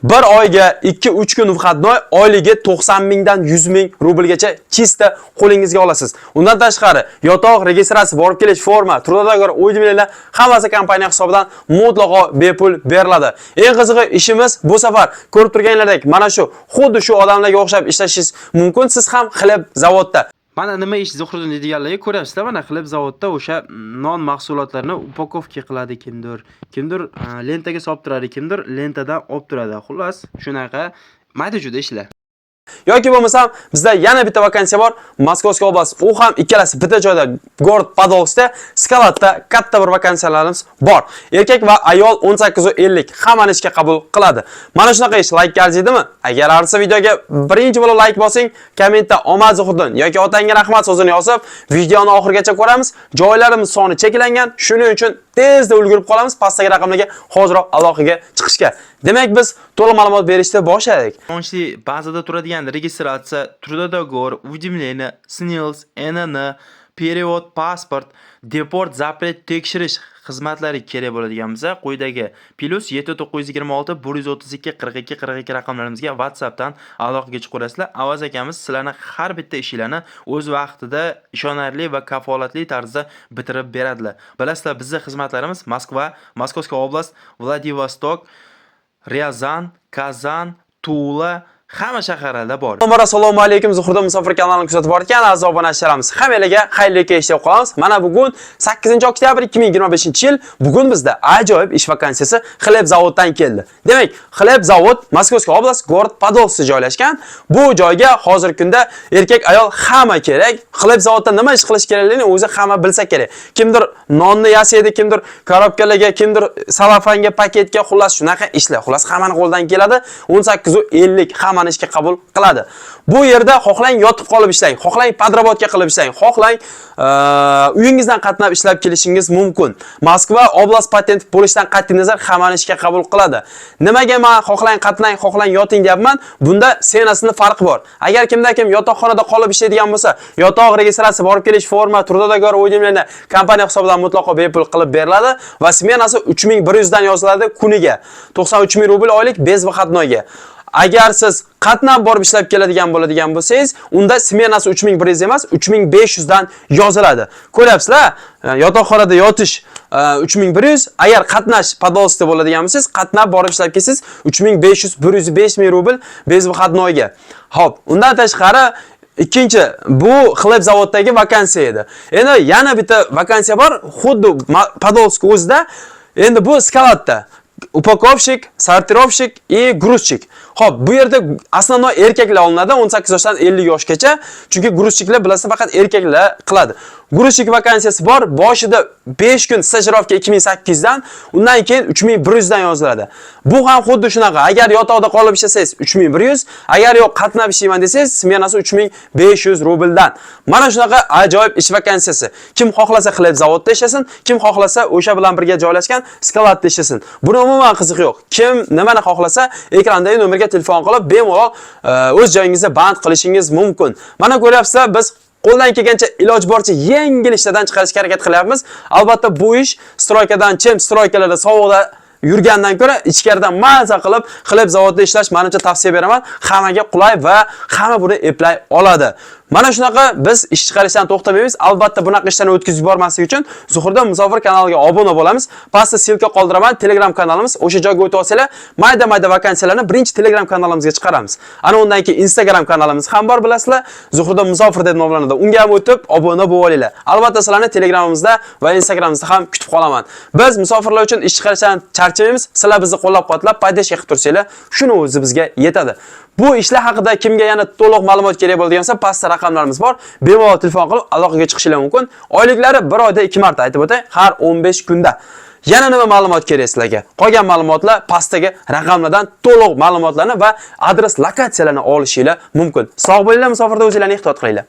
Bir oyga 2-3 kun выходной, oyligi 90 mingdan 100 ming rublgacha чисто qo'lingizga olasiz. Undan tashqari, yotoq, registratsiya, borib kelish, forma, трудоговор, уведомления hammasi kompaniya hisobidan mutlaqo bepul beriladi. Eng qizig'i, ishimiz bu safar ko'rib turganlaridek mana shu xuddi shu odamlarga o'xshab ishlashingiz mumkin. Siz ham хлеб zavodda. Mana nima ish, Zuhriddin deydiganlarga, ko'ryapsizlar, mana хлеб zavodda o'sha non mahsulotlarini упаковка qiladi kimdir, kimdir lentaga solib turadi, kimdir lentadan olib turadi. Xullas, shunaqa mayda-chuyda ishlar. Yoki bo'lmasam bizda yana bitta vakansiya bor. Московский область. U ham ikkalasi bitta joyda, город Podolskda, склад da katta bir vakansiyalarimiz bor. Erkak va ayol 18.50, hammani ishga qabul qiladi. Mana shunaqa ish laykka arziydimi? Agar arzisa, videoga birinchi bo'lib layk bosing, kommentda "Omad, Zuhriddin" yoki "Otangga rahmat" so'zini yozib, videoni oxirigacha ko'ramiz. Joylarimiz soni cheklangan. Shuning uchun tezda ulgurib qolamiz pastdagi raqamlarga hoziroq aloqaga chiqishga. Demak, biz to'liq ma'lumot berishni boshladik. Ishonchli bazada turadigan registratsiya, трудодоговор, уведомление, СНИЛС, ИНН, перевод, pasport, депорт, запрет tekshirish xizmatlari kerak bo'ladigan bo'lsa, quyidagi +7 926 132 42 42 raqamlarimizga WhatsAppdan aloqaga chiqaverasizlar. Avaz akamiz sizlarni har bitta ishinglarni o'z vaqtida, ishonarli va kafolatli tarzda bitirib beradilar. Bilasizlar, bizning xizmatlarimiz Moskva, Московская область, Vladivostok, Ryazan, Kazan, Tula, hamma shaharlarda bor. Assalomu alaykum, Zuhriddin Musofir kanalini kuzatib borgan aziz obunachilarimiz. Hammalarga xayrli kech deb qolamiz. Mana bugun 8-oktyabr 2025-yil. Bugun bizda ajoyib ish vakansiyasi хлеб zavoddan keldi. Demak, хлеб zavod Московский область, город Podolskda joylashgan. Bu joyga hozirgi kunda erkak, ayol hamma kerak. Хлеб zavodda nima ish qilish kerakligini o'zi hamma bilsa kerak. Kimdir nonni yasaydi, kimdir korobkalarga, kimdir salafanga, paketga, xullas shunaqa ishlar. Xullas, hammani qo'lidan keladi. 18.50, hammani ishga qabul qiladi. Bu yerda xohlang yotib qolib ishlang, xohlang подработка qilib ishlang, xohlang uyingizdan qatnab ishlab kelishingiz mumkin. Moskva oblast patent bo'lishdan qat'iy nazar hammani ishga qabul qiladi. Nimaga men xohlang qatnang, xohlang yoting deyapman? Bunda цена sini farqi bor. Agar kimda kim yotoqxonada qolib ishlaydigan bo'lsa, yotoq, registratsiya, borib kelish, forma, трудодоговор, уведомление kompaniya hisobidan mutlaqo bepul qilib beriladi va smenasi 3100 dan yoziladi kuniga. 93 ming rubl oylik без выходной ga. Agar siz qatnab borib ishlab keladigan bo'ladigan bo'lsangiz, unda smenasi 3100 emas, 3500 dan yoziladi. Ko'ryapsizlar, yotoqxonada yotish 3100, agar qatnash Podolskda bo'ladigan bo'lsangiz, qatnab borib ishlab kelsangiz, 3500, 105 ming rubl без выходной ga. Xo'p, undan tashqari ikkinchi bu хлеб zavoddagi vakansiya edi. Endi yana bitta vakansiya bor, xuddi Podolsk o'zida. Endi bu склад da. Упаковщик, сортировщик и грузчик. Xo'p, bu yerda основной erkaklar olinadi 18 yoshdan 50 yoshgacha. Chunki грузчик lar, bilasizlar, faqat erkaklar qiladi. Грузчик vakansiyasi bor. Boshida 5 kun стажировка 2800 dan, undan keyin 3100 dan yoziladi. Bu ham xuddi shunaqa. Agar yotoqda qolib ishlasangiz 3100, agar yo'q, qatnab ishlayman desangiz, smenasi 3500 rubldan. Mana shunaqa ajoyib ish vakansiyasi. Kim xohlasa хлеб zavodda ishlasin, kim xohlasa o'sha bilan birga joylashgan склад da ishlasin. Buni umuman qiziqi yo'q. Kim nimani xohlasa, ekrandagi nomerga telefon qilib, bemalol o'z joyingizda band qilishingiz mumkin. Mana ko'ryapsizlar, biz qo'ldan kelgancha, iloji boricha yengil ishlardan chiqarishga harakat qilyapmiz. Albatta, bu ish стройка dan, чем стройка larda sovuqda yurgandan ko'ra ichkaridan maza qilib хлеб zavodda ishlash, menimcha, tavsiya beraman. Hammaga qulay va hamma buni eplay oladi. Mana shunaqa biz ish chiqarishdan to'xtamaymiz. Albatta, bunaqa ishlarni o'tkazib yubormaslik uchun Zuhriddin Musofir kanaliga obuna bo'lamiz. Pastda ссылка qoldiraman, Telegram kanalimiz. O'sha joyga o'tib olsanglar, mayda-mayda vakansiyalarni birinchi Telegram kanalimizga chiqaramiz. Ana undan keyin Instagram kanalimiz ham bor, bilasizlar. Zuhriddin Musofir deb nomlanadi. Unga ham o'tib obuna bo'lib olinglar. Albatta, sizlarni Telegramimizda va Instagramimizda ham kutib qolaman. Biz musofirlar uchun ish chiqarishdan charchamaymiz. Sizlar bizni qo'llab-quvvatlab, поддержка qilib tursanglar, shuni o'zi bizga yetadi. Bu ishlar haqida kimga yana to'liq ma'lumot kerak bo'ladigan bo'lsa, pastda raqamlarimiz bor. Bemalol telefon qilib aloqaga chiqishingiz mumkin. Oyliklari bir oyda 2 marta, aytib o'tay, har 15 kunda. Yana nima ma'lumot kerak sizlarga? Qolgan ma'lumotlar pastdagi raqamlardan to'liq ma'lumotlarni va adres, lokatsiyalarni olishinglar mumkin. Sog' bo'linglar, musofirda o'zinglarni ehtiyot qilinglar.